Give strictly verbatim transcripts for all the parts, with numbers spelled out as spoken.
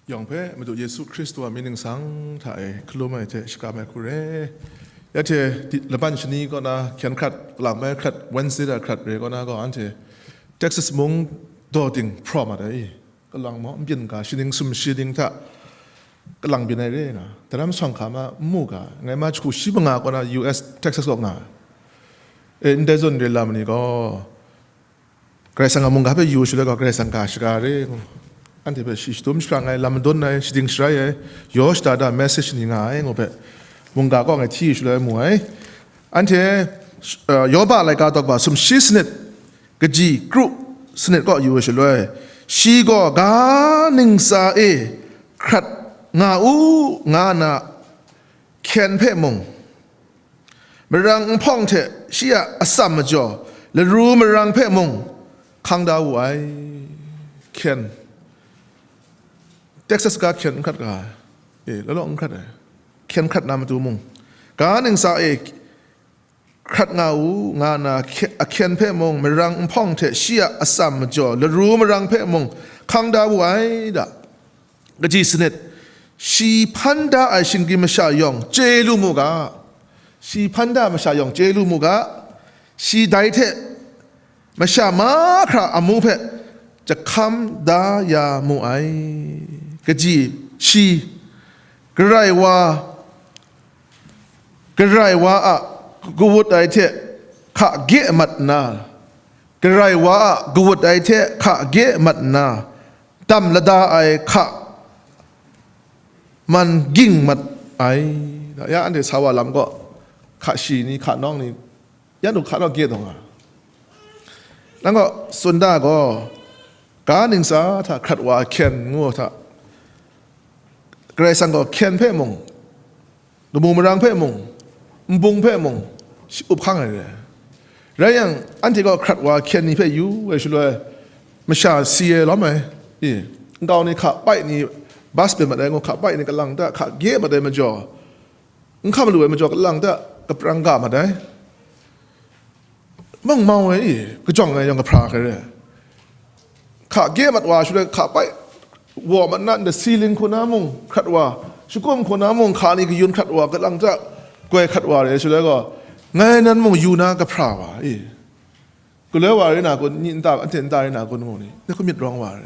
Yawng hpe Madu Yesu Hkristu a mying ningsang hta e hkalum ai hte shakam ai hku re. Ya hte di-, laban shani kaw na hkyen hkrat, kalang bai hkrat, Wednesday da hkrat re kaw na gaw, anhte Texas mung daw ting hpraw mat ai. Kalang maw, n byin ga, shaning sumshi ding hta kalang byin ai re nga. Daram sawng hka ma, n mu ga, ngai ma jahku shi manga kaw na U S Texas kaw nga. E, ndai zawn re lam ni gaw, Karai Kasang a mungga hpe yu shaloi gaw, Karai Kasang ga shaga re ngu, anhte hpe shi shadum shaprang ai, lam madun ai, shading sharai ai, yaw shada da message ni nga ai ngu hpe, mungga kaw ngai hti shaloi mu ai. Anhte, uh, Yoba laika daw ba sumshi sanit, kaji kru sanit kaw yu shaloi, shi gaw ga ningsa e hkrat nga u nga na hkyen hpe mung, marang nhpawng hte shi a atsam majaw laru marang hpe mung hkang da wu ai. Hkyen. Texas ga hkyen n hkrat ga ai. E, law law n hkrat ai. Hkyen hkrat na matu mung, ga ningsa e hkrat nga u, nga na hkye-, ahkyen hpe mung, marang nhpawng hte shi a atsam majaw, laru marang hpe mung hkang da wu ai da. Kaji sanit, shi hpan da ai shinggyim masha yawng chye lu mu ga, shi hpan da masha yawng chye lu mu ga, shi dai hte masha mahkra amu hpe jahkam da ya mu ai. Kaji shi, Karai wa, Karai wa a kawut ai hte hka gye mat nna, Karai wa a kawut ai hte hka gye mat nna, dam lada ai hka man ging mat ai. Ya, anhte sa wa lam gaw, hka shi ni, hka nawng ni, yan u hka nawng gye taw nga. Nang gaw, Sunda gaw, ga ningsa hta hkrat wa ahkyen ngu hta, Karai Kasang gaw hkyen hpe mung, kamu marang hpe mung, nbung hpe mung, shi up hkang ai re. Rai yang, anhte gaw hkrat wa hkyen ni hpe yu ai shaloi, masha si ai lawm ai, i, nkau ni hka pai ni, bus byen mat ai ngu, hka pai ni kalang ta, hka gye mat ai majaw, n hkam lu ai majaw, kalang ta, kaprang ga mat ai. Mung mau ai, i, kajawng ai yawng kahpra hkrai re. Hka gye mat wa shaloi, hka pai, waw mat na, nda siling hku na mung hkrat wa, shakum hku na mung hka ni kayun hkrat wa, kalang ta goi hkrat wa re shaloi gaw, ngai nan mung yu na kahpra wa, i. Galoi wa rai na kun, ni nta, anhte nta rai na kun ngu ni, na hku myit rawng wa re.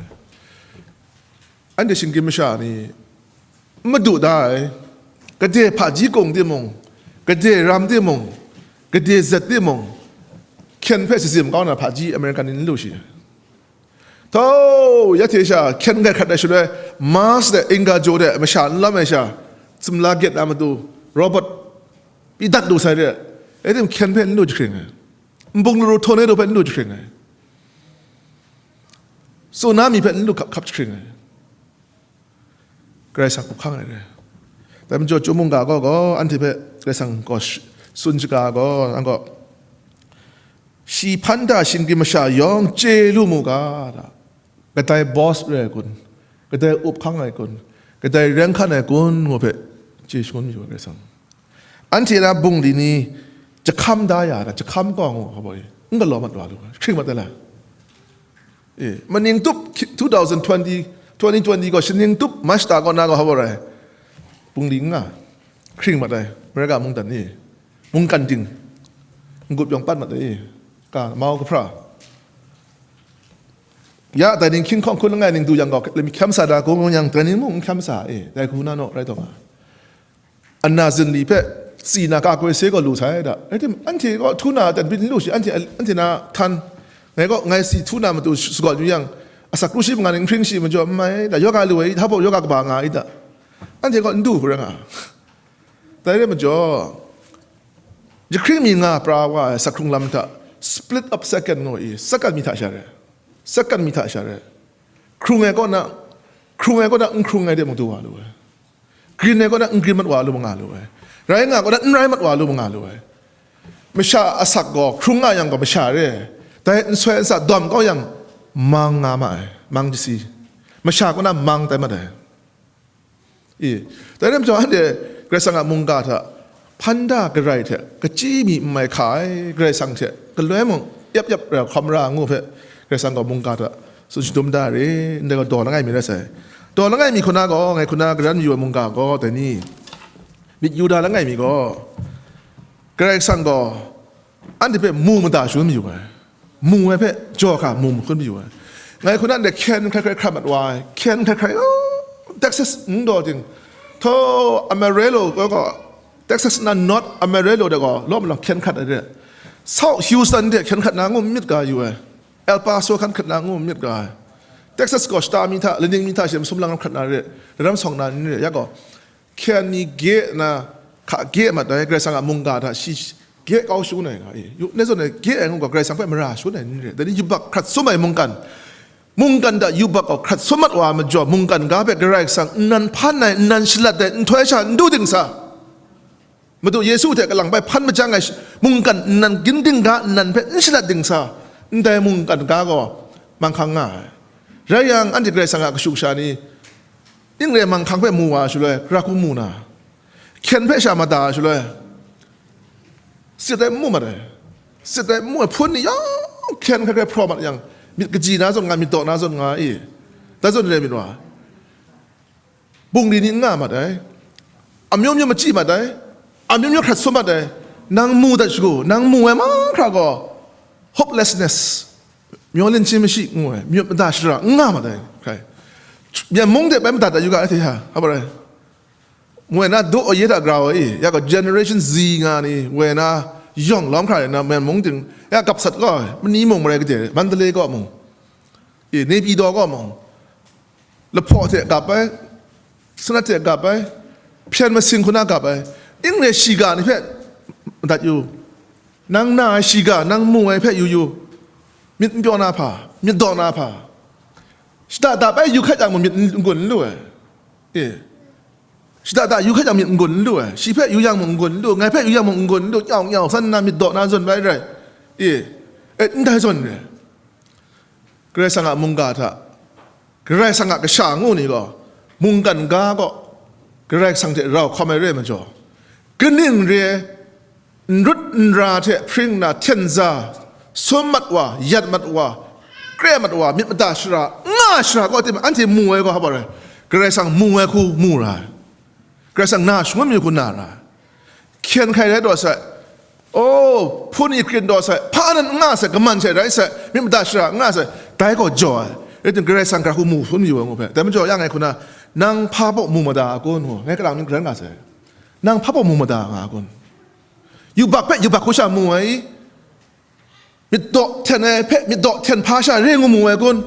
Anhte shinggyim masha ni, n madu da ai, gade hpaji kung timung, gade ram timung, gade zet timung, hkyen hpe shazim kau na hpaji American ni n lu shi. Tau, ya hte sha, hkyen grai hkrat ai shaloi, Mars de, Inga jaw de, masha n lam ai sha, sumla gyet na matu, robot, pyi dat lu sai de, e tim hkyen hpe n lu jahkring ai. Nbung laru tornado hpe n lu jahkring ai. Tsunami hpe n lu hkap hkap jahkring ai. Karai Kasang up hkang ai re. Dai majaw, Chyum mungga gaw, gaw, anhte hpe Karai Kasang gaw sh-, tsun shaga gaw, an gaw, shi hpan da shinggyim masha yawng chye lu mu ga, da. Kadai boss re ai kun, kadai up hkang ai kun, kadai reng hkan ai kun, ngu hpe chye shangun mayu ai Karai Kasang. Anhte na bungli ni jahkam da ya na, jahkam gaw ngu hpa baw e, n galaw mat wa lu, hkring mat ai la? E, maning tup ki-, two thousand twenty, twenty twenty gaw, shaning tup March da kaw na gaw hpa baw rai? Bungli n nga, hkring mat ai, America mungdan ni, mungkan ding, n-gup yawng pat mat ai, ka mau kahpra. Ya, dai ning hkying hkawng hkun langai ning du yang gaw, lami hkyam sa da, kung yang, dai ning mung n hkyam sa, e, dai hku na naw, rai taw nga. Ana zinli hpe tsi na ka koi se gaw lu sai da. Rai tim, anhte gaw htu na dan byin n lu shi, anhte, anhte na htan. Ngai gaw, ngai si htu na matu s-, sagawn yu yang, asak kru shi manga ning n hpring shi majaw n mai da, yaw ga lu ai, hpa baw yaw ga kaba nga ai da. Anhte gaw n du hku rai nga. Dai rai majaw, jahkring mi nga pra wa ai sak hkrung lam hta, split up second ngu i, second mi hta sha rai, second mi hta sha rai. Hkrung ai kaw na, hkrung ai kaw na n hkrung ai de mung du wa lu ai. Grin ai kaw na n grin mat wa lu ma nga lu ai. Rai nga kaw na n rai mat wa lu ma nga lu ai. Masha asak gaw hkrung nga yang gaw masha re ai. Dai nsoi nsa dawm kau yang, mang nga ma ai, mang jasi. Masha kaw na mang tai mat ai. I, dai rai majaw, anhte Karai Kasang a mungga hta hpan da garai hte kachyi mi n mai hka ai, Karai Kasang hte galoi mung yap yap rai hkawm ra ngu hpe, Karai Kasang gaw mungga hta tsun shadum da re, ndai gaw daw langai mi rai sai. Daw langai mi hku na gaw, ngai hku na garan mayu ai mungga gaw, dai ni, myit yu da langai mi gaw, Karai Kasang gaw anhte hpe mu mada shangun mayu ai. Mu ai hpe jaw hkra mu mahkun mayu ai. Ngai hku na ndai hkyen hkrai hkrai hkrat mat wa ai. Hkyen hkrai hkrai, oh, Texas mung daw ting, thaw Amarillo gaw, gaw, Texas na North Amarillo de gaw, law malawng hkyen hkrat ai re. South Houston de hkyen hkrat na ngu myit ga yu ai. El Paso hkan hkrat na ngu myit ga ai. Texas gaw shata mi hta, laning mi hta shi masum lang hkrat na re, daram sawng na ni re, ya gaw, hkyen ni gye na, hka gye mat ai, Karai Kasang a mungga hta shi gye kau shangun ai nga e. Yu, ne zawn e gye ai ngu gaw, Karai Kasang hpe mara shangun ai ni re. Dai ni yubak hkrat sum ai mungkan, mungkan hta yubak gaw hkrat sum mat wa ai majaw, mungkan ga hpe Karai Kasang nnan hpan ai, nnan shalat ai, nhtoi sha n du ding sa. Madu Yesu hte kalang bai hpan majang ai sh-, mungkan nnan ginding ga nnan hpe n shalat ding sa, ndai mungkan ga gaw manghkang nga ai. Rai yang, anhte Karai Kasang a kashu kasha ni, ning re manghkang hpe mu wa ai shaloi, ra hku mu na, hkyen hpe sha mada ai shaloi, sit ai n mu mat ai. Sit ai n mu ai, hpun ni yawng hkyen hkrai hkrai hpraw mat yang, myit kaji na zawn nga, myit daw na zawn nga i, dai zawn re myit wa. Bungli ni n nga mat ai, amyu myu machyi mat ai, amyu myu hkrat sum mat ai, nang mu dat shagu, nang mu ai mahkra gaw, hopelessness, myaw len chye mashi ngu ai, myit mada shara n nga mat ai, hkrai. Myen mung de bai madat ai yu ga, ai hte ha, hpa rai. Moi na daw ye hta grau ai, ya gaw Generation Z nga ni, woi na, yawng lawm hkra rai na, myen mung ting, ya gap sat gaw, mani mung marai gade, Mandalay gaw mung, e, Naypyidaw gaw mung, lahpaw hte gap ai, sanat hte gap ai, hpyen masing hku na gap ai, ning re shiga ni hpe madat yu, nang na ai shiga, nang mu ai hpe yu yu, myit n pyaw na hpa, myit daw na hpa, shada da bai yu hkat yang mung myit n-, n-gun n lu ai, e, shada da yu hkat yang myit n-gun n lu ai, shi hpe yu yang mung n-gun n lu, ngai hpe yu yang mung n-gun n lu, nyau nyau san nna myit daw na zawn bai rai, e, e, ndai zawn re. Karai Kasang a mungga hta, Karai Kasang a kasha ngu ni gaw, mungkan ga gaw, Karai Kasang hte rau hkawm ai re ai majaw, kaning re ai, n rut n ra hte hpring nna hten za, sum mat wa, yat mat wa, kre mat wa, myit mada shara, n nga ai shara gaw, tim anhte mu ai gaw, hpa rai, Karai Kasang mu ai hku mu ra ai. Karai Kasang na shangun mayu hku na ra ai. Hkyen hkrai rai taw sai, oh, hpun ni krin taw sai, hpa nan n nga sai, kaman sai rai sai, myit mada shara n nga sai, dai gaw jaw ai. Rai tim, Karai Kasang hkra hku mu shangun mayu ai ngu hpe, dai majaw ya ngai hku na, nang hpa baw mu mada a kun? Ngu, ngai kalang ning karen nga sai. Nang hpa baw mu mada nga a kun? Yubak hpe yubak hku sha mu ai i? Myit daw hten ai hpe myit daw hten hpa sha re ngu mu ai kun?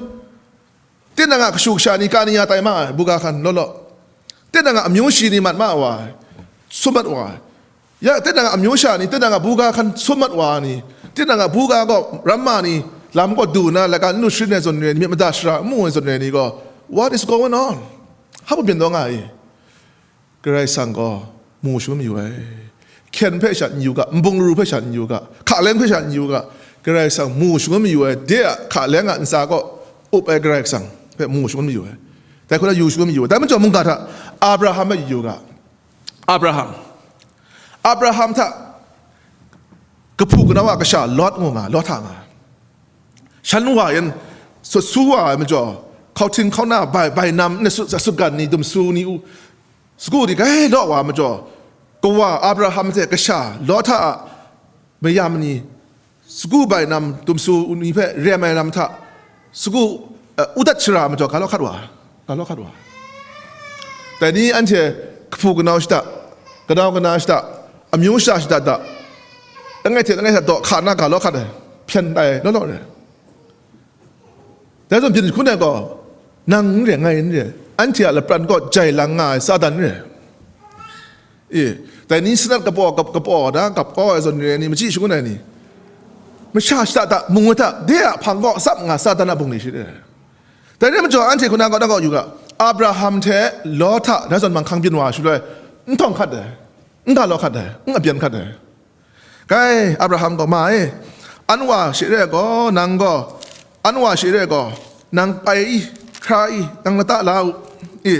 Tinang a kashu kasha ni ka ni ya tai ma ai, buga hkan law law. Tinang a amyu shi ni mat ma wa ai, sum mat wa ai. Ya, tinang a amyu sha ni, tinang a buga hkan sum mat wa ai ni, tinang a buga gaw ramma ni, lam gaw du na, laika n lu sharin ai zawn re ni, myit mada shara n mu ai zawn re ni gaw, what is going on? Hpa byin taw nga i? Karai Kasang gaw mu shangun mayu ai. Hkyen hpe sha n yu ga, nbung ru hpe sha n yu ga, hka leng hpe sha n yu ga, Karai Kasang mu shangun mayu ai. De a hka leng a ntsa kaw up ai Karai Kasang hpe mu shangun mayu ai. Dai hku na yu shangun mayu ai. Dai majaw mungga hta Abraham hpe yu ga, Abraham, Abraham hta kahpu kanau a kasha Lot ngu nga, Lot hta nga. Shan wa yan sut su wa ai majaw, hkauhting hkauna bai, bai nam n sut, sut gan ni, dum su ni u, sagu di gai law wa ai majaw, kawa Abraham hte kasha Lot hta a mayam ni, sagu bai nam, dum su ni hpe rem ai lam hta, sagu, eh, u dat shara majaw, ga law hkat wa ai. Ga law hkat wa ai. Dai ni anhte kahpu kanau shada, kanau kana shada, amyu shada shada da, langai hte langai hta daw hka nna ga law hkat ai, hpyen tai law law re. Dai zawn byin hkun ai gaw, nang n re, ngai n re, anhte a lapran kaw jai lang nga ai Satan n re. E, dai ni sanat kapaw, kap-, kapaw da, kap kau ai zawn re ai ni, machyi shangun ai ni, masha shada da, mu ai hta, de a hpang kaw tsap nga Satan a bungli shi re. Dai rai majaw, anhte hku na kaw, na kaw yu ga, Abraham hte Lot hta dai zawn manghkang byin wa shaloi, n htawng hkat ai, n ga law hkat ai, n abyen hkat ai. Kai, Abraham gaw, ma e, an wa she re ai gaw, nang gaw, an wa she re ai gaw, nang pai i, hkra i, nang lata la u, e,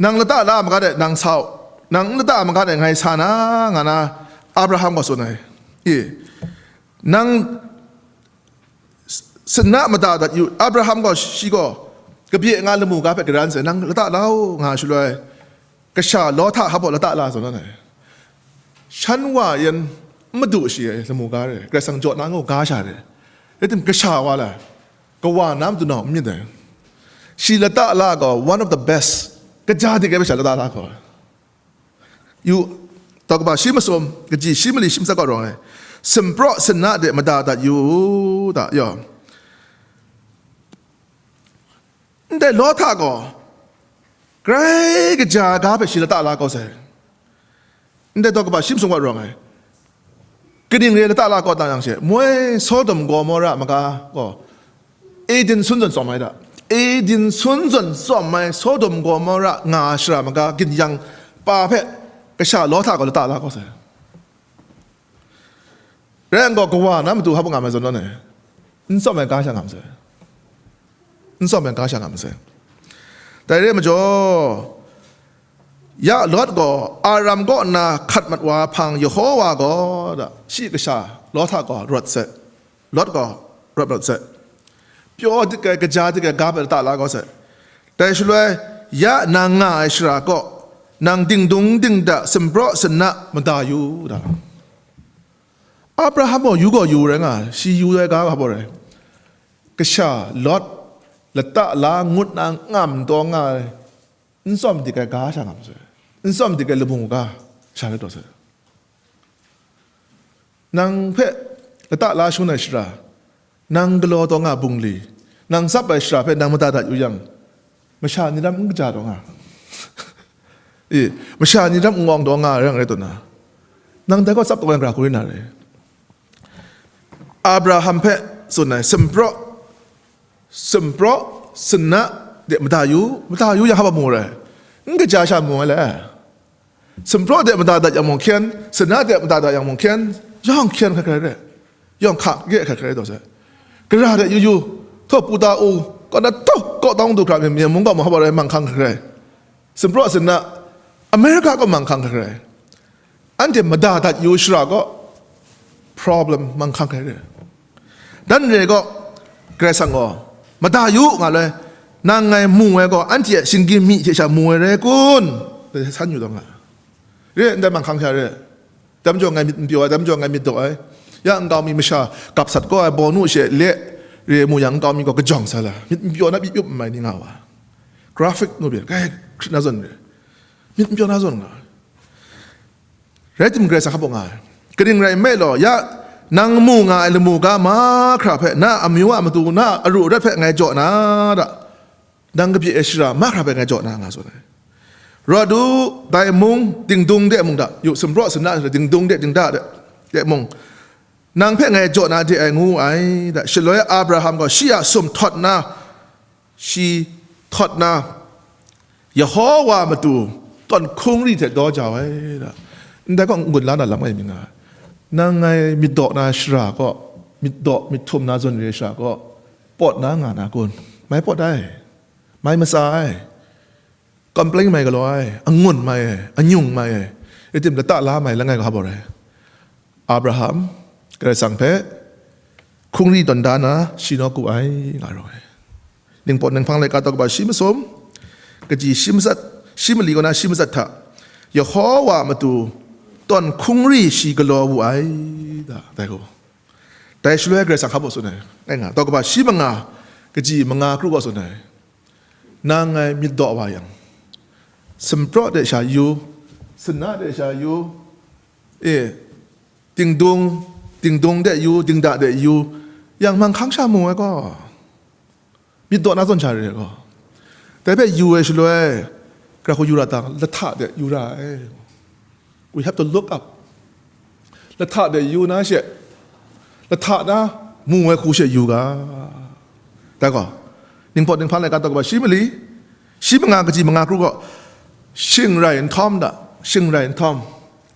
nang lata la magat ai, nang sa u, nang n lata magat ai, ngai sa na, nga na, Abraham gaw tsun ai, e, nang, s-, sana mada dat yu. Abraham gaw shi gaw, Kabye nga lamu ga hpe garan sai, nang lata la u nga shaloi, kasha Lot hta hpa lata la zawn ai. Shan wa yan n madu shi ai lamu ga re, Karai Kasang jaw na ngu ga sha re. Rai tim, kasha wa la, kawa na madu nau n myit ai. Shi lata la gaw one of the best, kaja dik ai masha lata la gaw. Yu, tau kaba shi masum, kaji shi mali shi matsat kaw rawng ai. Sumpraw suna de mada dat yu u da, yaw. Ndai Lot hta gaw, grai kaja ga hpe shi lata la kau sai. Ndai tau kaba shi masum kaw rawng ai. Kaning re lata la kau ta yang she, moi Sodom Gomora maga gaw, Eden sun zawn tsawm ai da. Eden sun zawn tsawm ai Sodom Gomora nga ai shara maga ginyang pa hpe kasha Lot hta gaw lata la kau sai. Rai yang gaw, kawa na matu hpa nga mai zawn nawn e, n tsawm ai ga sha nga masai. N tsawm ai ga sha nga masai. Dai re ai majaw, ya Lot gaw Aram kaw nna hkat mat wa hpang, Yehowa gaw da, shi kasha Lot hta gaw rawt sai. Lot gaw rawt rawt sai. Pyaw dik ai, kaja dik ai ga hpe lata la kau sai. Dai shaloi, ya nang nga ai shara kaw, nang dingdung dingda sumpraw suna mada yu da. Abraham gaw yu gaw yu rai nga ai, shi yu ai ga hpa rai. Kasha Lot lata la ngut na ngam taw nga ai, n tsawm dik ai ga sha nga masai, n tsawm dik ai lamu ga sha rai taw sai. Nang hpe lata la shangun ai shara, nang galaw taw nga bungli, nang tsap ai shara hpe nang mada dat yu yang, masha ni ram n kaja taw nga, e, masha ni ram n ngawng taw nga ai rai taw na, nang dai gaw tsap taw ai gara hku rai na re. Abraham hpe tsun ai, sumpraw, sumpraw suna de mada yu, mada yu yang hpa mu rai, n kaja sha mu ai le. Sumpraw de mada dat yang mung hkyen, suna de mada dat yang mung hkyen, yawng hkyen hkrai hkrai re, yawng hka ge hkrai hkrai taw sai. Gara de yu yu, htaw pu ta u, kaw na taw kaw tawng du hkra myit mung gaw mahkra rai manghkang hkrai hkrai. Sumpraw suna, America gaw manghkang hkrai hkrai. Anhte mada dat yu shara gaw, problem manghkang hkrai re. Dan re gaw, Karai Kasang gaw, mada yu nga loi, nang ngai mu ai gaw, anhte a shinggyim mi hte sha mu ai rai kun? Dai san yu taw nga. Re, ndai manghkang sha re. Dai majaw ngai myit n pyaw ai, dai majaw ngai myit daw ai. Ya nkau mi masha gap sat kau ai, bawnu she le re mu yang, nkau mi gaw kajawng sa la, myit n pyaw na, myit yup n mai ni nga wa. Graphic nu byin, kai hkrit na zawn re. Myit n pyaw na zawn nga. Rai tim, Karai Kasang hpa nga ai. Kaning rai nme law, ya nang mu nga ai lamu ga mahkra hpe, na amyu a matu, na aru arat hpe ngai jaw na da, nang kabye ai shara mahkra hpe ngai jaw na nga tsun ai. Rawt u, dai mung, dingdung de mung da, yu, sumpraw suna dingdung de, dingda de, de mung, nang hpe ngai jaw na de ai, ngu ai da. Shaloi Abraham gaw shi a sum htawt na, shi htawt na, Yehowa matu tawn hkungri hte daw jau ai da. Ndai gaw n-gun la na lam ai mi nga ai. Nang ngai myit daw na shara gaw, myit daw myit htum na zawn re ai shara gaw, pawt na nga na kun? Mai pawt ai, mai matsa ai, complain mai galaw ai, angun mai ai, anyung mai ai, rai tim lata la mai langai ga hpa rai. Abraham, Karai Kasang hpe hkungri tawn da na, shi naw ku ai, nga rawng ai. Ningpawt Ninghpang laika tau kaba shi masum, kaji shi matsat, shi mali kaw na shi matsat hta, Yehowa matu tawn hkungri shi galaw wu ai, da, dai gaw. Dai shaloi Karai Kasang hpa tsun ai, ngai nga, tau kaba shi manga, kaji manga kru gaw tsun ai. Nang ngai myit daw wa yang, sumpraw de sha yu, suna de sha yu, e, dingdung, dingdung de yu, dingda de yu, yang manghkang sha mu ai gaw, myit daw na zawn sha re ai gaw. Dai hpe yu ai shaloi, gara hku yu ra ta, lahta de yu ra ai. We have to look up. Lahta de yu na she, lahta na mu ai hku she yu ga. Dai gaw, Ningpawt Ninghpang laika tau kaba shi mali, shi manga kaji manga kru gaw, shing rai nhtawm da, shing rai nhtawm,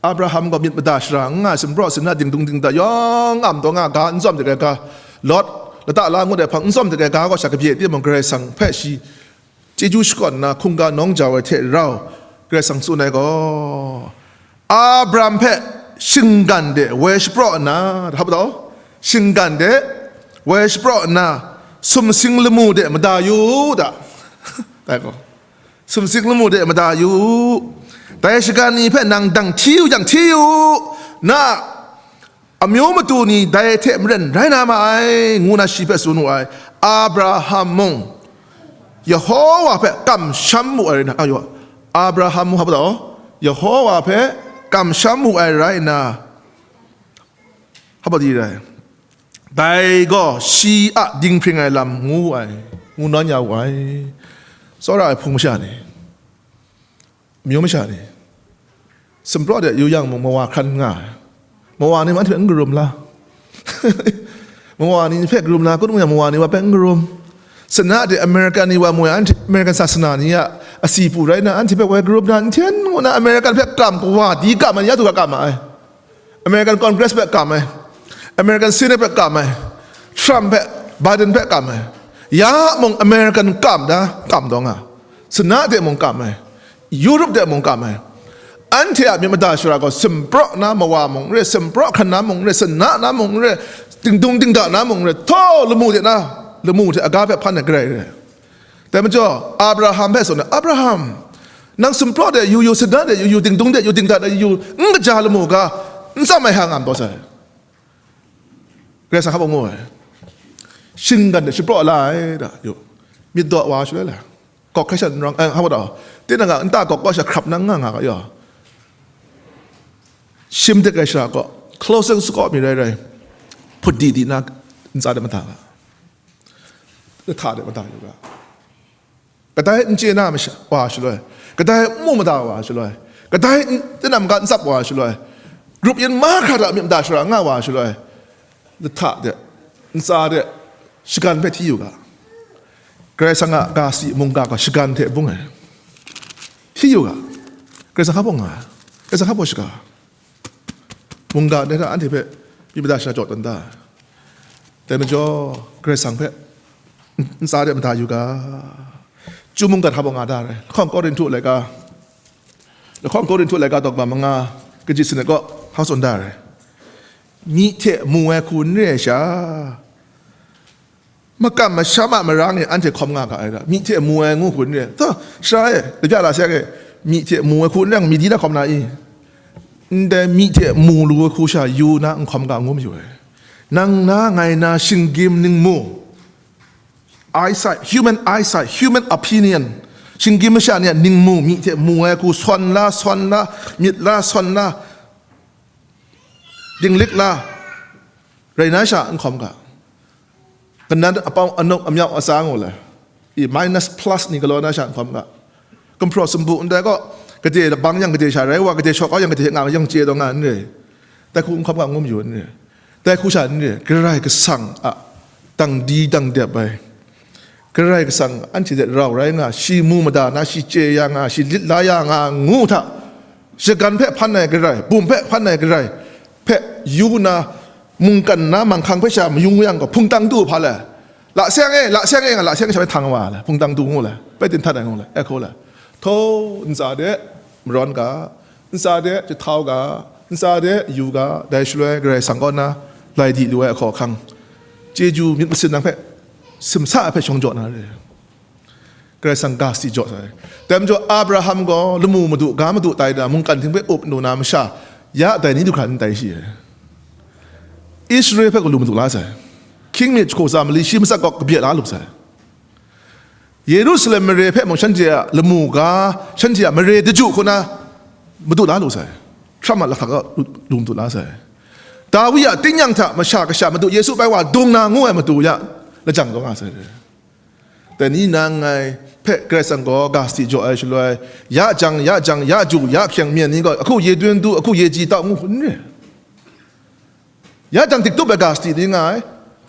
Abraham gaw myit mada shara n nga, sumpraw suna dingdung dingda yawng am taw nga, ga n tsawm dik ai ga, Lot lata la ngut ai hpang n tsawm dik ai ga gaw sha kabye timung, Karai Kasang hpe shi chyeju shakawn nna hkungga nawng jau ai hte rau, Karai Kasang tsun ai gaw, Abraham hpe shinggan de woi shapraw nna, hpa tau, shinggan de woi shapraw nna, sumsing lamu de mada yu u da. Dai gaw, sumsing lamu de mada yu u. Dai shagan ni hpe nang dang hti yu jang hti yu u. Na a amyu matu ni dai hte maren rai na ma ai, ngu na shi hpe tsun wu ai. Abraham mung Yehowa hpe kamsham mu ai rai na, ayu, Abraham mung hpa taw, Yehowa hpe kamsham mu ai rai na, hpa di rai. Dai gaw shi a dinghpring ai lam ngu ai, ngu nawn ya wu ai. Tsawra ai hpung masha ni, amyu masha ni, sumpraw de yu yang mung, mawa hkran nga ai. Mawa ni mung anhte hpe n karum la. Mawa ni hpe karum la, kun ngu yang mawa ni wa hpe n karum. Sana de American ni wa mu yang, anhte American sasana ni a asi pru rai na, anhte hpe woi karum na, n hten ngu na, American hpe kam, kawa di kam ai, ya du ga kam ma ai. American Congress hpe kam ai, American Senate hpe kam ai, Trump hpe, Biden hpe kam ai, ya mung American kam da, kam taw nga, sana de mung kam ai, Europe de mung kam ai. Anhte a myit mada shara gaw sumpraw na mawa mung n re, sumpraw hkran na mung n re, sana na mung n re, dingdung dingda na mung n re, htaw lamu de na, lamu hte aga hpe hpan ai Karai re. Dai majaw, Abraham hpe tsun ai, Abraham, nang sumpraw de yu yu, sana de yu yu, dingdung de yu, dingda de yu yu, n kaja lamu ga, n tsam ai hka ngam taw sai. Karai Kasang hpa ngu ai. Shinggan de shapraw la ai, da, yu. Myit daw wa shaloi la. Kawk hkrai sha n rawng, eh, hpa daw. Tinang a nta kawk kawk sha hkrap nang nga nga ga, yu. Shim de kai shara kaw, closing sakaw mi rai rai. Hput di di na, ntsa de mada ga. Lahta de mada yu ga. Kadai n chye na masha, wa shaloi, kadai n mu mada wa shaloi, kadai n, tinang maga n tsap wa shaloi, grup yin mahkra hta myit mada shara nga wa shaloi, lahta de, ntsa de, shagan hpe hti yu ga. Karai Kasang a ga si mungga gaw shagan hte bung ai. Hti yu ga. Karai Kasang hpa bung nga, Karai Kasang hpa bung shaga. Mungga ndai hta anhte hpe myit mada shara jaw tawn da. Dai majaw, Karai Kasang hpe n-, ntsa de mada yu ga. Chyu mungga hpa bung nga da rai. Lahkawng Korinhtu laika, lahkawng Korinhtu laika daw kaba manga, kaji sanit kaw, hpa tsun da rai. Myi hte mu ai hku n re ai sha, makam masham a marang e anhte hkawm nga ga ai ra, myi hte mu ai ngu hku n re ai. Taw, sara e, lapya la seng e, myi hte mu ai hku n reng, myi di na hkawm na i? Ndai myi hte mu lu ai hku sha yu na n hkawm ga ngu mayu ai. Nang na, ngai na, shinggyim ningmu, eyesight, human eyesight, human opinion, shinggyim masha ni a ningmu, myi hte mu ai hku, sawn la, sawn la, myit la, sawn la, dinglik la, rai na sha n hkawm ga. Kanan apau, anuk, amyau, atsa ngu le, i minus plus ni galaw na sha n hkawm ga. Gumhpraw sumbu ndai gaw, gade labang yang gade sha rai wa, gade shaw kau yang gade nga yang chye taw nga n re. Dai hku n hkawm ga ngu mayu n re. Dai hku sha n re, Karai Kasang a dang di dang dep ai, Karai Kasang anhte hte rau rai nga, shi mu mada na, shi chye ya nga, shi lit la ya nga ngu hta, shagan hpe hpan ai Karai, bum hpe hpan ai Karai hpe yu na, mungkan na manghkang hpe sha mayung yang gaw, hpungtang du hpa le, la seng e, la seng e nga, la seng e sha bai htang wa le, hpungtang du ngu le, bai din htat ai ngu le, e hku le, htaw ntsa de marawn ga, ntsa de jahtau ga, ntsa de yu ga, dai shaloi Karai Kasang kaw na lai di lu ai ahkaw ahkang, chyeju myit masin nang hpe, simsa ai hpe shawng jaw na re. Karai Kasang ga sadi jaw sai. Dai majaw Abraham gaw lamu madu, ga madu tai na, mungkan hting hpe up ndu na masha, ya dai ni du hkra n tai shi ai. Israel hpe gaw lu madu la sai. Hkying mi jahku tsa mali shi matsat kaw kabye la lu sai. Yerusalem mare hpe mung shanhte a lamu ga, shanhte a mare daju hku na madu la lu sai. Hkram a lahkak a lu, lu madu la sai. Dawi a tingnyang hta masha kasha madu Yesu bai wa dung na ngu ai madu ya lajang taw nga sai. Dai ni nang ngai hpe Karai Kasang gaw ga sadi jaw ai shaloi, ya jang, ya jang, ya ju, ya hkyeng myen ni gaw, ahku ye dun du, ahku ye ji tau ngu hkun re. Ya jang diktup ai ga sadi ni nga ai.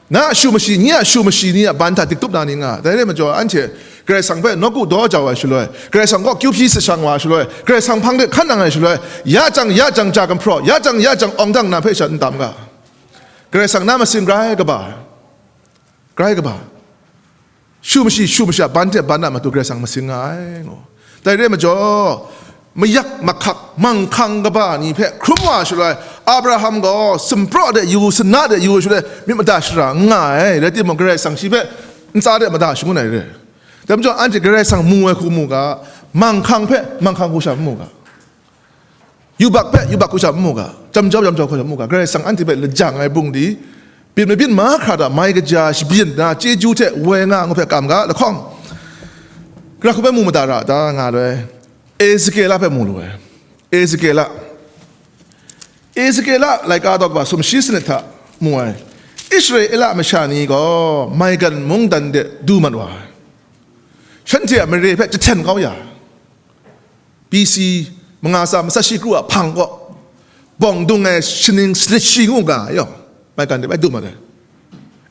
Na a shu mashi, nye a shu mashi ni a ban hta diktup na ni nga ai. Dai rai majaw, anhte Karai Kasang hpe nawku daw jau ai shaloi, Karai Kasang kaw kyu hpyi sashang wa ai shaloi, Karai Kasang hpang de hkan nang ai shaloi, ya jang, ya jang ja gumhpraw, ya jang, ya jang awng dang na hpe sha n tam ga. Karai Kasang na masing grai kaba. Grai kaba, shu mashi, shu masha, ban hte ban a matu Karai Kasang masing nga ai, ngu. Dai re ai majaw, mayak mahkak, manghkang kaba ni hpe hkrum wa shaloi, Abraham gaw sumpraw de yu, sana de yu shaloi, myit mada shara n nga ai, rai timung, Karai Kasang shi hpe ntsa de mada shangun ai re. Dai majaw anhte Karai Kasang mu ai hku mu ga, manghkang hpe manghkang hku sha n mu ga, yubak hpe yubak hku sha n mu ga, jamjau jamjau hku sha n mu ga, Karai Kasang anhte hpe lajang ai bungli, byin mabyin mahkra hta mai kaja shabyin nna chyeju hte woi nga ngu hpe kam ga lahkawng, gara hku bai mu mada ra ta nga loi. Ezekela hpe mu lu ai. Ezekela. Ezekela laika daw kaba sumshi sanit hta mu ai. Israela masha ni gaw maigan mungdan de du mat wa ai. Shanhte a mare hpe jahten kau ya. B C manga tsa matsat shi kru a hpang kaw, bawng dung ai shaning sanit shi ngu ga yawng, maigan de bai du mat ai.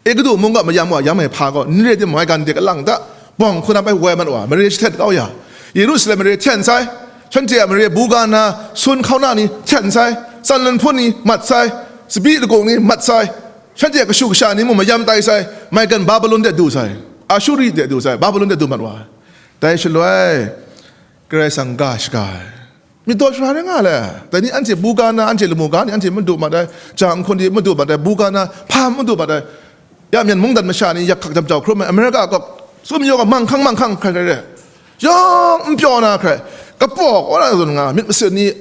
Egutu mung gaw mayam wa yam ai hpa gaw, n re timung, maigan de kalang ta, bawng hku na bai woi mat wa, mare jahten kau ya. Yerusalem mare hten sai, shanhte a mare bu ga nna, sun hkauna ni hten sai, tsan lan hpun ni mat sai, tsabyi lakung ni mat sai, shanhte a kashu kasha ni mung mayam tai sai, maigan Babilon de du sai, Ashuri de du sai, Babilon de du mat wa. Dai shaloi, Karai Kasang ga shaga ai. Myit daw shara rai nga le. Dai ni anhte bu ga na, anhte lamu ga ni, anhte madu mat ai, ja nhkun ni madu mat ai, bu ga na, hpa madu mat ai. Ya myen mungdan masha ni yak hkak jam jau hkrum ai, America kaw, sum yawng a manghkang manghkang hkrai hkrai re. Yawng n pyaw na hkrai, kapaw kaw na zawn nga, myit masin ni,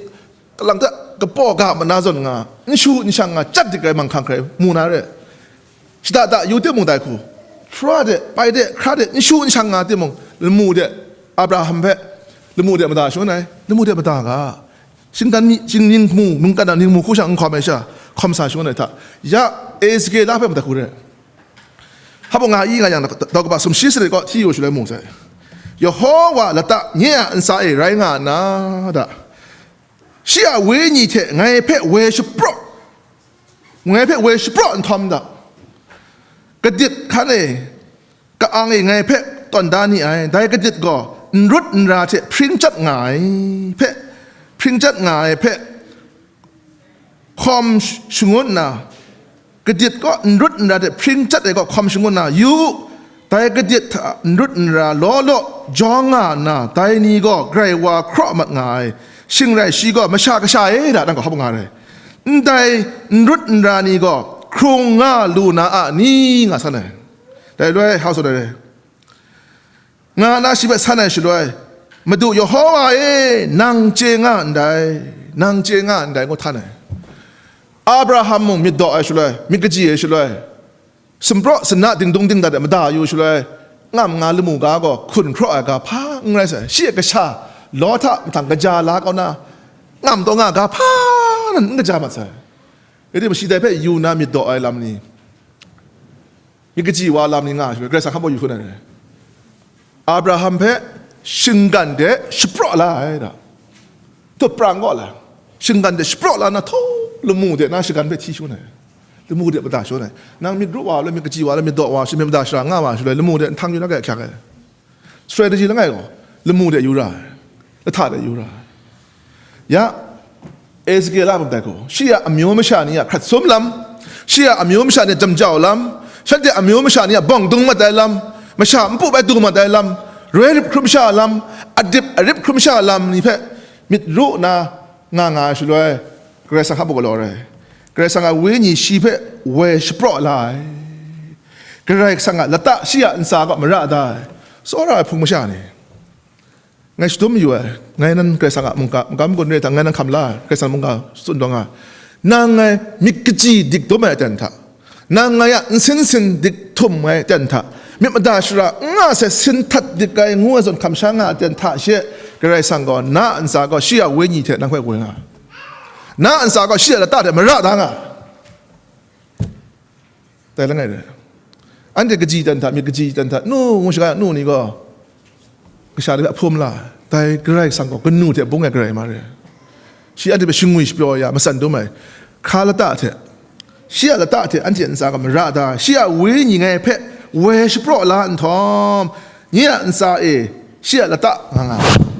kalang ta kapaw ga mat na zawn nga, n shu n shang nga, chyat dik ai manghkang hkrai mu na re. Shada da yu timung dai hku, hpra de, pai de, hkra de, n shu n shang nga timung, lamu de, Abraham hpe, lamu de mada shangun ai, lamu de mada ga, shinggan mi, shingning mu, mungkan a ning mu hku sha n hkawm ai sha, hkawm sa shangun ai hta, ya Ezekela hpe mada hku re. Hpa nga i nga yang, daw kaba sumshi sanit kaw hti yu shaloi mu sai. Yawhawa lata nye a ntsa e rai nga nna da, shi a wenyi hte ngai hpe woi shapraw, ngai hpe woi shapraw nhtawm da, kadit hkan e, ka-ang e ngai hpe tawn da ni ai. Dai kadit gaw n rut n ra hte hpring chyat nga ai hpe, hpring chyat nga ai hpe hkawm sh-, shangun nna, kadit kaw n rut n ra hte hpring chyat ai kaw hkawm shangun nna, yu u, dai kadit hta n rut n ra law law jawng nga nna, dai ni gaw grai wa hkraw mat nga ai, shing rai shi gaw masha kasha e da nang gaw hkap nga rai. Ndai n rut n ra ni gaw hkrung nga lu na a ni, nga san ai. Dai loi hau tsun ai re. Nga na shi hpe san ai shaloi, Madu Yawhawa e, nang chye nga ndai, nang chye nga ndai, ngu htan ai. Abraham mung myit daw ai shaloi, myit kaji ai shaloi, sumpraw sana dingdung dingdat e mada yu shaloi, ngam nga lamu ga gaw hkun hkraw ai ga hpa n rai sai. Shi a kasha, Lot a mahtang kaja la kau na, ngam taw nga ga hpa nan n kaja mat sai. Rai timung, shi dai hpe yu na myit daw ai lam ni, myit kaji wa lam ni nga ai shaloi, Karai Kasang hkap yu hkun ai rai. Abraham hpe shinggan de shapraw la ai da. Tup prang kaw la, shinggan de shapraw la na, htaw lamu de na shinggan hpe hti shangun ai. Lamu de mada shangun ai. Nang myit ru wa, myit kaji wa, myit daw wa, shi myit mada shara nga wa shaloi, lamu de nhtang yu na ga hkyak ai. Strategy langai gaw, lamu de yu ra ai, lahta de yu ra ai. Ya, Ezekiel a mung dai gaw, shi a amyu masha ni a hkrat sum lam, shi a amyu masha ni a jamjau lam, shanhte amyu masha ni a bawng dung mat ai lam, masha npu bai du mat ai lam, roi rip hkrum sha lam, adip arip hkrum sha lam ni hpe myit ru nna nga nga ai shaloi, Karai Kasang hkap u galaw ai. Karai Kasang a Wenyi shi hpe woi shapraw la ai. Karai Kasang a lata shi a ntsa kaw mara da ai, tsawra ai hpung masha ni, ngai shadum yu ai, ngai nan Karai Kasang a mungga, magam gun re hta ngai nan hkam la ai, Karai Kasang mungga tsun taw nga ai. Nang ngai myit kaji dik dum ai aten hta, nang ngai a nsin sin dik htum ai aten hta, myit mada shara n nga sai sin htat dik ai ngu ai zawn hkam sha nga ai aten hta she, Karai Kasang gaw na a ntsa gaw shi a Wenyi hte nang hpe woi nga ai. Na a ntsa gaw shi a lata hte mara da nga ai. Dai langai re. Anhte kaji dan hta, myit kaji dan hta, nu ngu shaga nu ni gaw, kasha ni hpe a hpum la ai. Dai Karai Kasang gaw kanu hte bung ai Karai ma re. Shi anhte hpe shingwi shapyaw ya, matsan dum ai. Hkra lata hte, shi a lata hte anhte a ntsa gaw mara da, shi a Wenyi ngai hpe woi shapraw la nhtawm, nye a ntsa e shi a lata nga nga ai.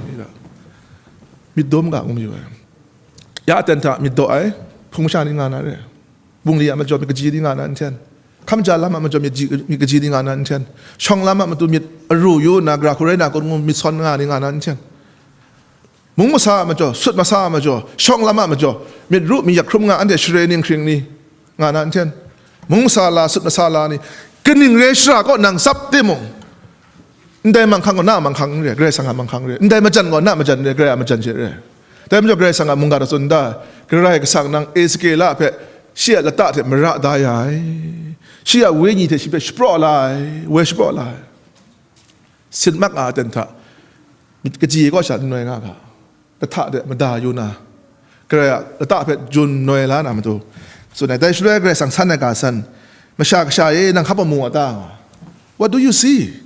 Myit dum ga ngu mayu ai. Ya aten hta myit daw ai hpung masha ni nga na re. Bungli a majaw myit kaji ni nga na n hten. Hkam ja lam a majaw myit ji-, myit kaji ni nga na n hten. Shawng lam a matu myit aru yu nna, gara hku rai na kun ngu myit sawn nga ni nga na n hten. Mung masa a majaw, sut masa a majaw, shawng lam a majaw, myit ru myit yak hkrum nga, anhte share ning hkring ni nga na n hten. Mung masa la, sut masa la ni, kaning re shara kaw nang tsap timung, Ndai manghkang gaw na a manghkang n re, Karai Kasang a manghkang re. Ndai majan gaw na a majan n re, Karai a majan she re. Dai majaw Karai Kasang a mungga hta tsun da, Karai Kasang nang Ezekiela hpe shi a lata hte mara da ya ai, shi a wenyi hte shi hpe shapraw la ai, woi shapraw la ai. Sin mak a aten hta myit kaji kaw sha n noi nga ga, lahta de mada yu na, Karai a lata hpe jun noi la na matu tsun ai. Dai shaloi Karai Kasang san ai ga san, masha kasha e, nang hkap a mu a ta? What do you see?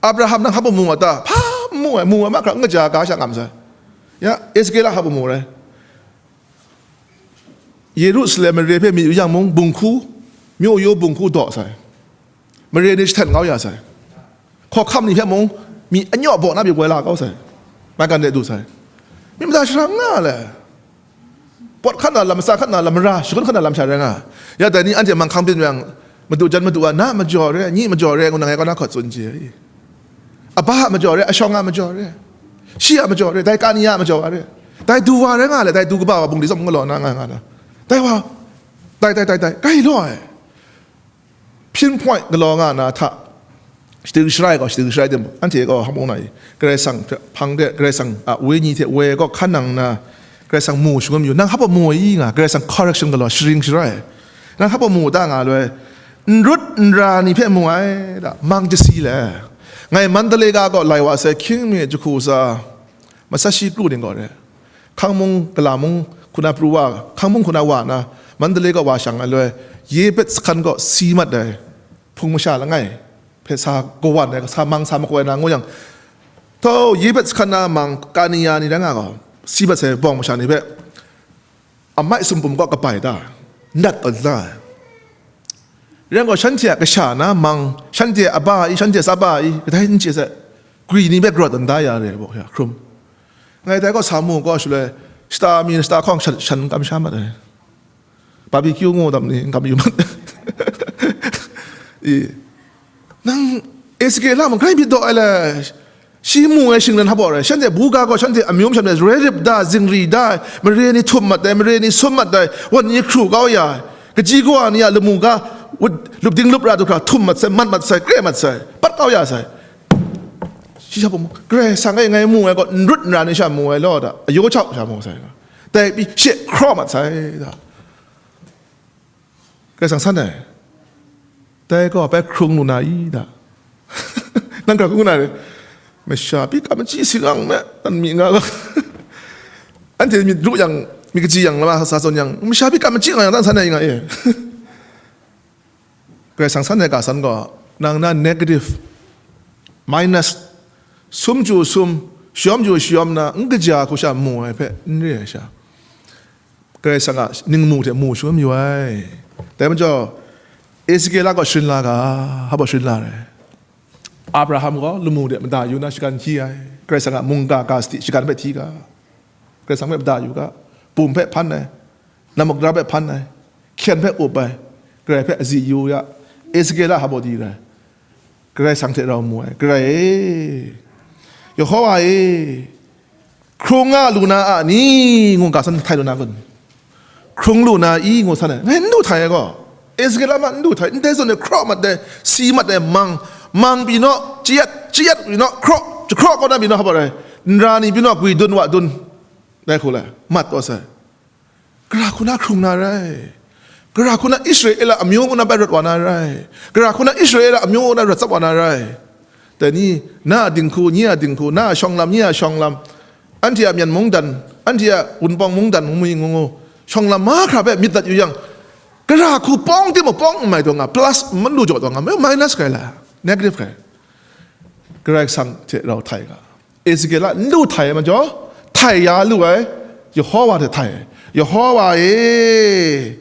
Abraham, nang hkap a mu a ta? Hpa mu ai, mu ai mahkra n kaja ga sha ngam sai. Ya, Ezekiela hkap a mu rai. Yerusalem mare hpe myit yu yang mung, bunghku, myaw yaw bunghku daw sai. Mare ni jahten kau ya sai. Hkawhkam ni hpe mung, myi anyaw baw na pyi woi la kau sai. Maigan de du sai. Myit mada sara nga le. Pawt hkan na lam, matsa hkan na lam, mara shangun hkan na lam sha rai nga. Ya dai ni anhte manghkang byin yang, madu jan madu wa, na majaw re, nyi majaw re, ngu nang ngai kaw na hkawt tsun chye ai. Aba a majaw re, ashawng a majaw re, shi a majaw re, dai kani a majaw wa re, dai du wa rai nga le, dai du kaba wa bungli tsawm galaw na nga nga na, dai wa, dai, dai, dai, dai, kai law ai. Pinpoint galaw nga na hta, shading sharai gaw, shading sharai tim, anhte gaw hkap mu na i, Karai Kasang hpe hpang de, Karai Kasang a wenyi hte woi gaw hkan nang nna, Karai Kasang mu shangun yu, nang hkap a mu i nga, Karai Kasang correction galaw, sharing sharai. Nang hkap a mu ta nga loi, n rut n ra ni hpe mu ai da, mang jasi le. Ngai Mandalay ga kaw lai wa sai, hkying mi jahku sa, masat shi kru ning gaw re. Hkang mung, gala mung, hku na pru wa, hkang mung hku na wa na, Mandalay kaw wa shang ai loi, Yebet Sakan kaw si mat ai, hpung masha langai hpe sa kawan ai, sa mang sa makoi na ngu yang, tau Yebet Sakan na mang kani ya ni rai nga gaw, si mat sai bawng masha ni hpe, amai sumpum kaw kabai ta, nat tawn da ai. Rai yang gaw, shanhte a kasha na mang, shanhte a ba i, shanhte a tsaba i, kadai n chye sai, gwi ni hpe grawt tawn da ya re, baw ya hkrum. Ngai dai kaw sa mu kaw shaloi, shata mi, shata hkawng shan, shan kam sha mat ai. Barbecue ngu dam ni, n kam yu mat. I, nang Ezekiela mung grai myit daw ai le, shi mu ai shingran hpa baw rai, shanhte buga gaw, shanhte amyu masha ni roi rip da, zingri da ai, mare ni htum mat ai, mare ni sum mat ai, wan ni hkru kau ya ai, kaji kawa ni a lamu ga, wut, lup ding lup ra du hkra htum mat sai, mat mat sai, kre mat sai, pat kau ya sai. Shi sha bum, Karai Kasang e ngai mu ai gaw, n rut n ra ni sha mu ai law da, ayo chau sha mu sai, dai pyi she hkraw mat sai da. Karai Kasang san ai, dai gaw bai hkrung lu na i da. Nang hkra hkrung na re, masha pyi kam machyi singang me, tan mi nga ga. Anhte myit ru yang, myit kaji yang, lama sa zawn yang, masha pyi kam machyi nga yang, tan san ai nga e. Karai Kasang san ai ga san gaw, nang na negative, minus, sum chyu sum, shayawm chyu shayawm na, n kaja hku sha mu ai hpe n re ai sha, Karai Kasang a ningmu hte mu shangun mayu ai. Dai majaw, Ezekiela gaw sharin la ga, hpa baw sharin la ai. Abraham gaw lamu de mada yu na shagan hti ai. Karai Kasang a mungga ga sadi shagan hpe hti ga. Karai Kasang hpe mada yu ga. Bum hpe hpan ai. Nammukdara hpe hpan ai. Hkyen hpe up ai. Karai hpe azi yu ya. Ezekiela hpa baw di rai. Karai Kasang hte rau mu ai. Karai e, Yehowa e, hkrung nga lu na a ni? Ngu ga san htai lu na kun? Hkrung lu na i? Ngu san ai. Ngai n du htai ai gaw, Ezekiela ma n du htai, ndai zawn e hkraw mat ai, si mat ai, mang, mang pyi naw, chayat, chayat pyi naw, hkraw, jahkraw kaw na pyi naw, hpa rai, nra ni pyi naw, gwi dun wa dun, dai hku lai, mat taw sai. Gara hku na hkrung na rai? Gara hku na Israela amyu ngu na bai rawt wa na rai? Gara hku na Israela amyu ngu na rawt tsap wa na rai? Dai ni, na a dinghku, nye a dinghku, na a shawng lam, nye a shawng lam, anhte a myen mungdan, anhte a wunpawng mungdan, ngu mi ngu ngu, shawng lam mahkra hpe myit dat yu yang, gara hku pawng timung pawng n mai taw nga, plus n lu jaw taw nga, minus kai la, negative kai. Karai Kasang hte rau htai ga. Ezekiela n lu htai ai majaw, htai ya lu ai, Yehowa hte htai ai. Yehowa e,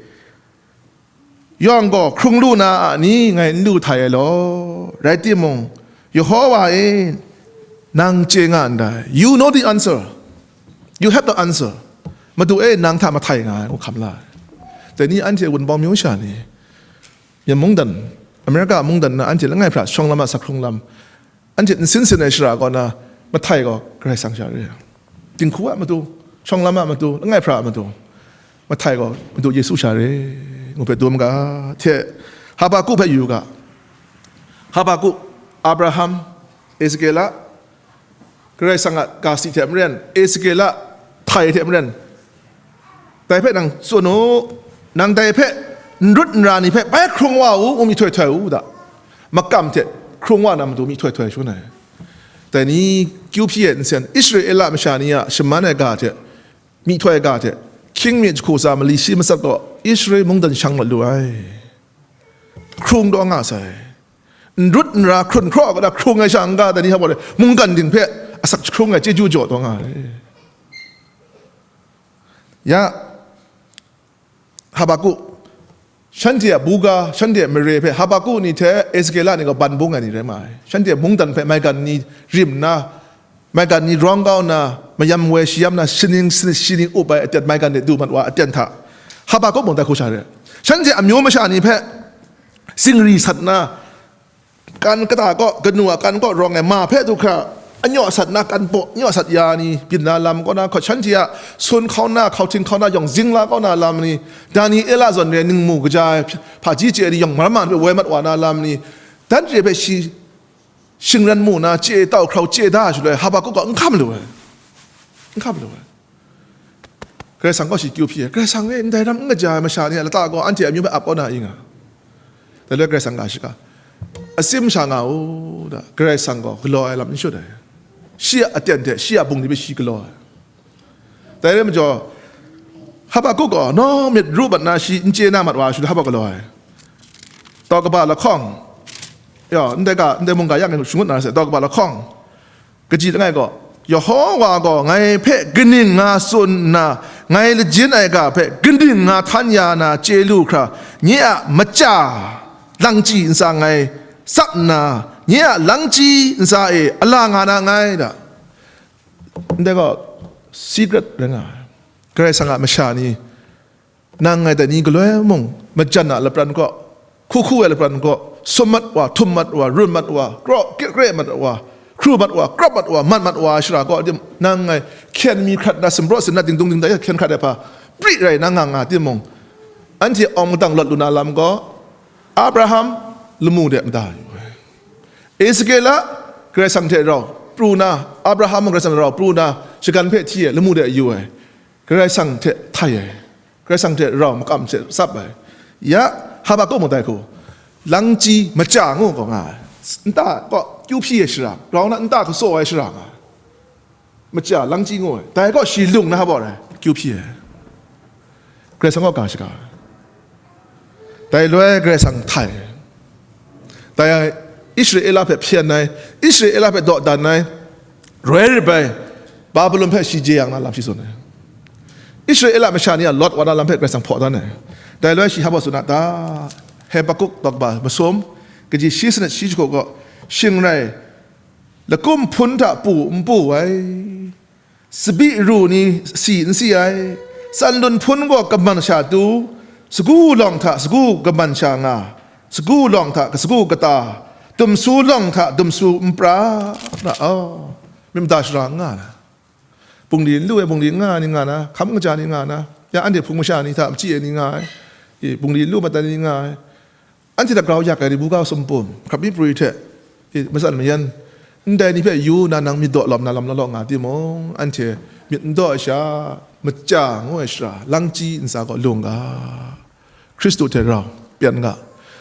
yawng gaw hkrung lu na a ni? Ngai n lu htai ai law. Rai timung, Yehowa e, nang chye nga ndai. You know the answer. You have the answer. Madu e, nang hta mahtai nga ai, ngu hkam la ai. Dai ni anhte wunpawng myu sha ni, myen mungdan, Amerika mungdan na anhte langai hpra shawng lam a sa hkrung lam, anhte nsin sin ai shara kaw na mahtai gaw Karai Kasang sha re. Dinghku a matu, shawng lam a matu, langai hpra a matu, mahtai gaw Madu Yesu sha re, ngu hpe dum ga, hte Habaku hpe yu ga. Habaku, Abraham, Ezekiel a, Karai Kasang a ga si hte maren, Ezekiel a htai hte maren, dai hpe nang tsun u, nang dai hpe n rut n ra ni hpe bai hkrung wa u, ngu myihtoi htoi u da. Makam hte hkrung wa na matu myihtoi htoi shangun ai. Dai ni kyu hpyi e nsen, Israela masha ni a shaman ai ga hte myihtoi ai ga hte, hkying mi jahku tsa mali shi matsat gaw Israel mungdan shang mat lu ai. Hkrung taw nga sai. N rut n ra hkrun hkraw kata hkrung ai sha n ga, dai ni hpa gaw mungkan ting hpe asak jahkrung ai chyeju jaw taw nga ai. Ya, Habakkuk, shanhte a buga, shanhte a mare hpe Habakkuk ni hte Ezekiela ni gaw ban bung ai ni rai ma ai. Shanhte a mungdan hpe maigan ni rim nna, maigan ni rawng kau nna, mayam woi shayam na, sining sinit shining up ai aten, maigan de du mat wa aten hta, Habakkuk mung dai hku sha re. Shanhte amyu masha ni hpe singri sat nna, kan kata kaw, kanu a kan kaw rawng ai ma hpe du hkra, anyaw sat na kan paw, anyaw sat ya ni, byin na lam kaw na, hkawt shanhte a sun hkau na, hkauhting hkau na yawng zing la kau na lam ni, Daniela zawn re ningmu kaja ai hpaji chye ni yawng maram ma hpe woi mat wa na lam ni, dan re hpe shi shingran mu na, chye tau hkrau chye da shaloi, Habakkuk gaw n hkam lu ai, n hkam lu ai. Karai Kasang gaw shi kyu hpyi ai. Karai Kasang e ndai ram n kaja ai masha ni a lata gaw anhte amyu hpe ap kau na i nga. Dai loi Karai Kasang ga shaga, atsim sha nga u da, Karai Kasang gaw galaw ai lam n shut ai. Shi a aten hte shi a bungli hpe shi galaw ai. Dai rai majaw, Habakkuk gaw nawng myit ru mat na shi n chye na mat wa, shi hpa galaw ai. Tau kaba lahkawng, ya, ndai ga, ndai mungga yang shangut na ra sai, tau kaba lahkawng, kaji langai gaw, Yehowa gaw ngai hpe kaning nga tsun nna, ngai lajin ai ga hpe kaning nga htan ya na chye lu hkra, nye a maja langchyi ntsa ngai tsap nna, nye a langchyi ntsa e ala nga na ngai da. Ndai gaw, secret rai nga ai. Karai Kasang a masha ni, nang ngai dai ni galoi mung, majan a lapran kaw, hku hku ai lapran kaw, sum mat wa, htum mat wa, run mat wa, kraw kre mat wa, hkru mat wa, krap mat wa, mat mat wa, shara kaw, nang ngai hkyen mi hkrat na, sumpraw sin na, dingdung dingda hkyen hkrat ai hpa, pri rai na nga nga timung, anhte awng madang lawt lu na lam gaw, Abraham lamu de mada yu ai. Ezekiel a Karai Kasang hte rau pru na, Abraham Karai Kasang rau pru na, shagan hpe hti ai, lamu de yu ai, Karai Kasang hte htai ai, Karai Kasang hte rau makam hte tsap ai. Ya, Habakkuk mung dai hku, langchyi maja ngu gaw nga ai. Nta kaw kyu hpyi ai shara, grau na nta kasaw ai shara nga ai. Maja langchyi ngu ai. Dai gaw shi lung na hpa rai, kyu hpyi ai. Karai Kasang gaw ga shaga ai. Dai loi Karai Kasang htai ai. Dai Israela hpe hpyen ai, Israela hpe dawdan ai, roi rip ai, Babilon hpe shi jeyang na lam shi tsun ai. Israela masha ni a lawt wa na lam hpe Karai Kasang hpaw dan ai. Dai loi shi hpa tsun a ta? Habakkuk tawk ba masum, kaji shi sanit shi jahku gaw, shing rai, lakum hpun hta pu n pu ai, tsabyi ru ni si n si ai, tsanlun hpun gaw kaman sha tu, sagu lawng hta sagu kaman sha nga, sagu lawng hta sagu kata, dumsu lawng hta dumsu npra, na, oh, myit mada shara n nga na, bungli n lu ai bungli n nga ai ni nga na, hkam kaja ni nga na, ya anhte hpung masha ni hta machyi ai ni nga ai, e, bungli n lu mat ai ni nga ai, anhte hta grau yak ai ni buga sumpum, hkrap mi pru hte, e, matsan mayan, ndai ni hpe yu na nang myit daw lawm na lam law law nga timung, anhte myit n daw ai sha, maja ngu ai shara, langchyi ntsa gaw lung ga, Hkristu hte rau pyan ga,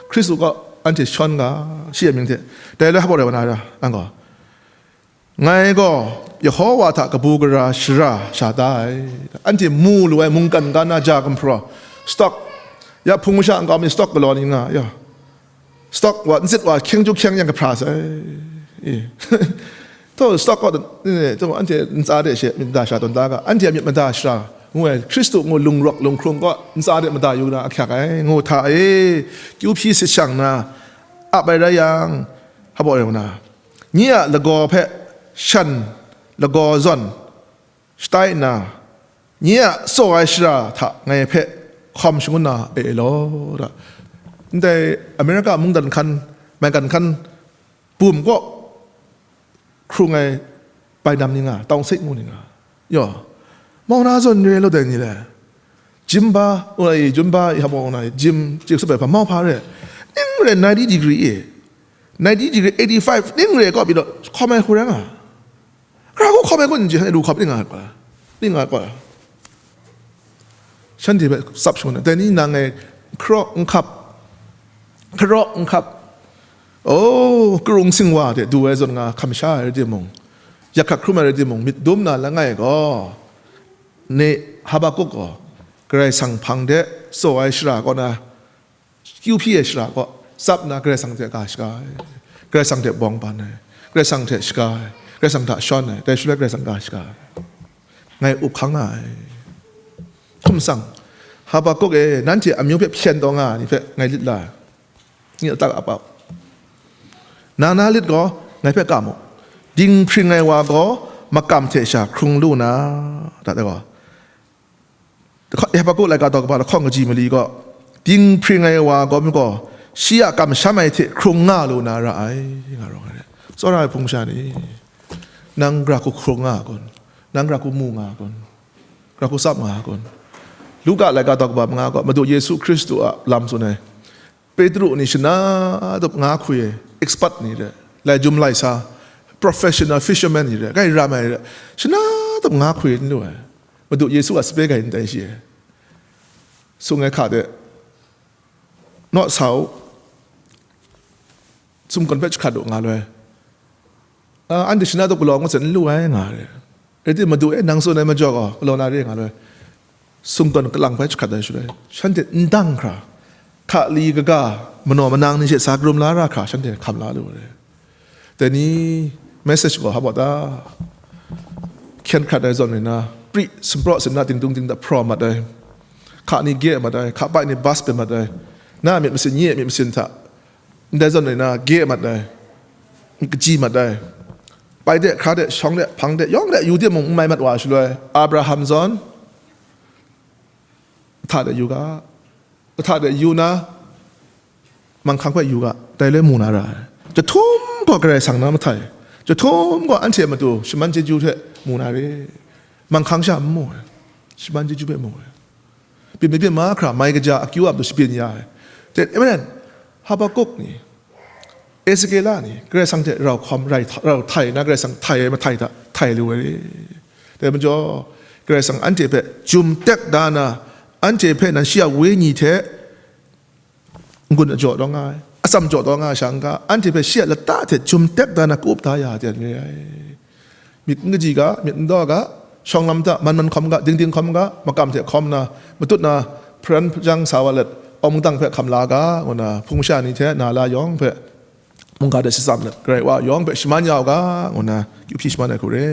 Hkristu gaw anhte shawn ga, shi a mying hte, dai loi hpa rai wa na ra, ang gaw, ngai gaw Yehowa hta kabu gara shara sha da ai. Anhte mu lu ai mungkan ga na ja gumhpraw, stock, ya hpung masha nkau mi stock galaw ni nga, ya, stock wa, nzit wa, hkyeng ju hkyeng yang kahpra sai. E. Taw, stock wa, ni, taw, anhte ntsa de she myit mada shara tawn da ga, anhte a myit mada shara, ngu ai, Hkristu ngu lungrawk lunghkrung gaw ntsa de mada yu na ahkyak ai, ngu hta e, kyu hpyi sit shang na, ap ai rai yang, hpa rai wa na, nye a lagaw hpe shan lagaw zawn shatai nna, nye a tsaw ai shara hta ngai hpe hkawm shangun na e law, ra. Ndai Amerika mungdan hkan, maigan hkan bum kaw hkrung ai bainam ni nga, tawng sik ngu ni nga, yaw, mau na zawn re law dai ni le, jim ba, ngu ai, jim ba, i hpa ngu na, jim, chye sup ai hpa, mau hpa re, ning re ninety degree e, ninety degree, eighty-five ning re kaw pyi law, hkawm ai hku rai nga. Hkra hku hkawm ai kun n ji, lu hkawm ning nga ai kau, ning nga ai kau. Shanhte hpe tsap shangun ai, dai ni nang e hkaraw n hkap, hkaraw n hkap. O, karung singwa hte du ai zawn nga hkam sha ai rai timung, yak hkrak hkrum ai rai timung, myit dum na langai gaw, ne Habakuk gaw Karai Kasang hpang de tsaw ai shara kaw na, kyu hpyi ai shara kaw tsap nna Karai Kasang hte ga shaga ai, Karai Kasang hte bawng ban ai, Karai Kasang hte shaga ai, Karai Kasang hta shawn ai, dai shaloi Karai Kasang ga shaga ai, ngai up hkang nga ai. Hkum tsang, Habakuk e, nanhte amyu hpe hpyen taw nga ai ni hpe ngai lit la ai, ni atak ap ap. Nang na lit gaw, ngai hpe kam u, dinghpring ai wa gaw makam hte sha hkrung lu na, da, da gaw. Habakuk laika daw kaba lahkawng kaji mali gaw, dinghpring ai wa gaw mi gaw, shi a kamsham ai hte hkrung nga lu na ra ai, nga rawng ai. Tsawra ai hpung sha ni, nang gara hku hkrung nga a kun? Nang gara hku mu nga a kun? Gara hku tsap nga a kun? Luka laika daw kaba manga gaw, Madu Yesu Hkristu a lam tsun ai. Petru ni shana tup nga hkui ai expert ni re, lai jum lai sa, professional fisherman ni re, kai ram ai re, shana tup nga hkui n lu ai. Madu Yesu a sape kai ndai shi ai. Sung ai hka de, naw sa u, sumgawn hpe jahkrat u nga loi. Ah, anhte shana tup galaw ngut zawn n lu ai, nga re. Rai timung, Madu e, nang tsun ai majaw gaw galaw na re, nga loi. Sumgawn kalang hpe jahkrat ai shaloi, shanhte n dang hkra, hkali kaga, manaw manang ni hte sa karum la ra hkra, shanhte hkam la lu ai. Dai ni message gaw hpa ta? Hkyen hkrat ai zawn rai na, pri sumpraw sinna dingdung dingda hpraw mat ai, hka ni gye mat ai, hka bai ni bas pen mat ai, na a myit masin, nye a myit masin hta, ndai zawn rai na, gye mat ai, myit kaji mat ai, bai de, hkra de, shawng de, hpang de, yawng de yu de mung n mai mat wa shaloi, Abraham zawn, hta de yu ga, hta de yu na, manghkang hpe yu ga, dai le mu na ra ai. Jahtum gaw Karai Kasang na mahtai, jahtum gaw anhte a matu shaman chyeju hte mu na re. Manghkang sha n mu ai, shaman chyeju hpe mu ai. Byin mayu byin mahkra, mai kaja akyu a matu shabyin ya ai. Te, amen. Habakuk ni, Ezekiela ni, Karai Kasang hte rau hkawm, rai hta-, rau htai na, Karai Kasang htai ai mahtai hta htai lu ai re. Dai majaw, Karai Kasang anhte hpe jum tek da na, anhte hpe nan shi a wenyi hte n-gun ajaw taw nga ai, atsam jaw taw nga ai sha n-ga, anhte hpe shi a lata hte jum tek da na, ka-up da ya ai re ai. Myit n kaji ga, myit n daw ga, shawng lam hta man man hkawm ga, dingding hkawm ga, makam hte hkawm na, matut na, hparan hpajang sa wa let, awng mungdang hpe hkam la ga, ngu na, hpung sha ni hte na la yawng hpe, mungga de shatsam let, Karai Wa yawng hpe shaman ya u ga, ngu na, kyu hpyi shaman ai hku re.